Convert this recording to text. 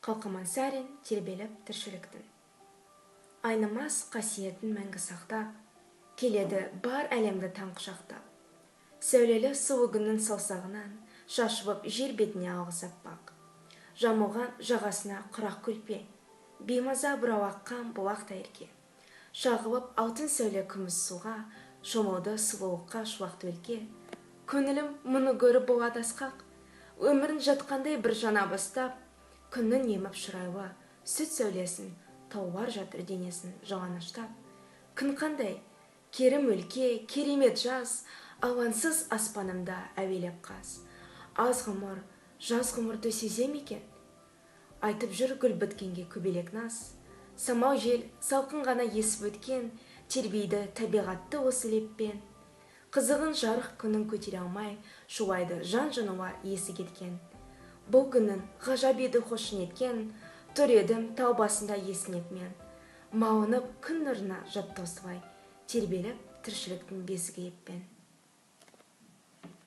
Қалқаман Сарин, тербеліп тіршіліктің айнымас қасиетін мәңгі сақтап келеді бар әлемді таң құшақтап. Сәулелі сұлу күннің саусағынан шашылып жер бетіне алғыс аппақ жамылған жағасына құрақ көрпе, беймаза бұрау аққан бұлақтай ерке. Шағылып алтын сәуле күміс суға шомылды сұлулыққа шуақты өлке. Көңілім мұны көріп болады асқақ, өмірін жатқандай бір жаңа бастап. Күннің еміп шырайлы сүт сәулесін, таулар жатыр денесін жалаңаштап. Күн қандай керім өлке, керемет жаз, алаңсыз аспанымда әуелеп қаз. Аз ғұмыр, жаз ғұмырды сезе ме екен? Айтып жүр гүл біткенге көбелек наз. Самал жел салқын ғана есіп өткен, тербейді табиғатты осы леппен. Қызығын жарық күннің көтере алмай шулайды жан жануар есі кеткен. Бұл күннің ғажап еді хошы неткен, тұр едім тау басында есінеп мен. Малынып күн нұрына жатты осылай, тербеліп тіршіліктің бесігі еппен.